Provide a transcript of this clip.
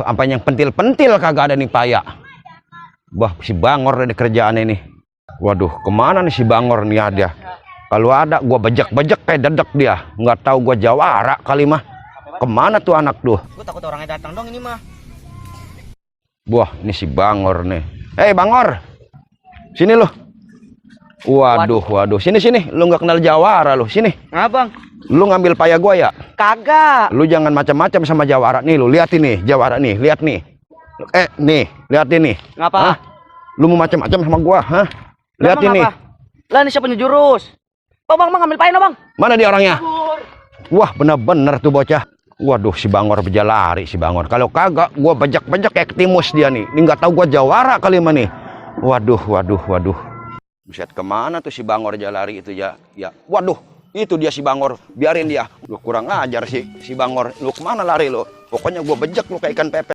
apa yang pentil-pentil kagak ada nih paya. Wah, si Bangor ada kerjaan ini. Waduh, kemana nih si Bangor nih ada? Kalau ada gua bejek-bejek kayak dedek dia. Nggak tahu gua jawara kali mah. Kemana tuh anak tuh? Gua takut orangnya datang dong ini mah. Wah, ini si Bangor nih. Hei Bangor, sini lu. Waduh, sini. Lu nggak kenal jawara lu, sini. Ngabang? Lu ngambil paya gua ya? Kagak. Lu jangan macam-macam sama jawara nih, lu lihat ini jawara nih, lihat nih. Nih, lihat ini. Ngapa? Hah? Lu mau macam-macam sama gua, hah? Lihat ini. Lah ini siapa jurus? Bang, ngambil pain bang. Mana dia orangnya? Wah, bener-bener tuh bocah. Waduh, si Bangor berjalari si Bangor. Kalau kagak, gua bejek-bejek kayak ketimus dia nih. Ini nggak tahu gua jawara kali mah nih. Waduh. Buset, kemana tuh si Bangor jalari itu ya? Ya, waduh, itu dia si Bangor. Biarin dia. Lu kurang ajar sih si Bangor. Lu kemana lari lu? Pokoknya gua bejek lu kayak ikan pepes.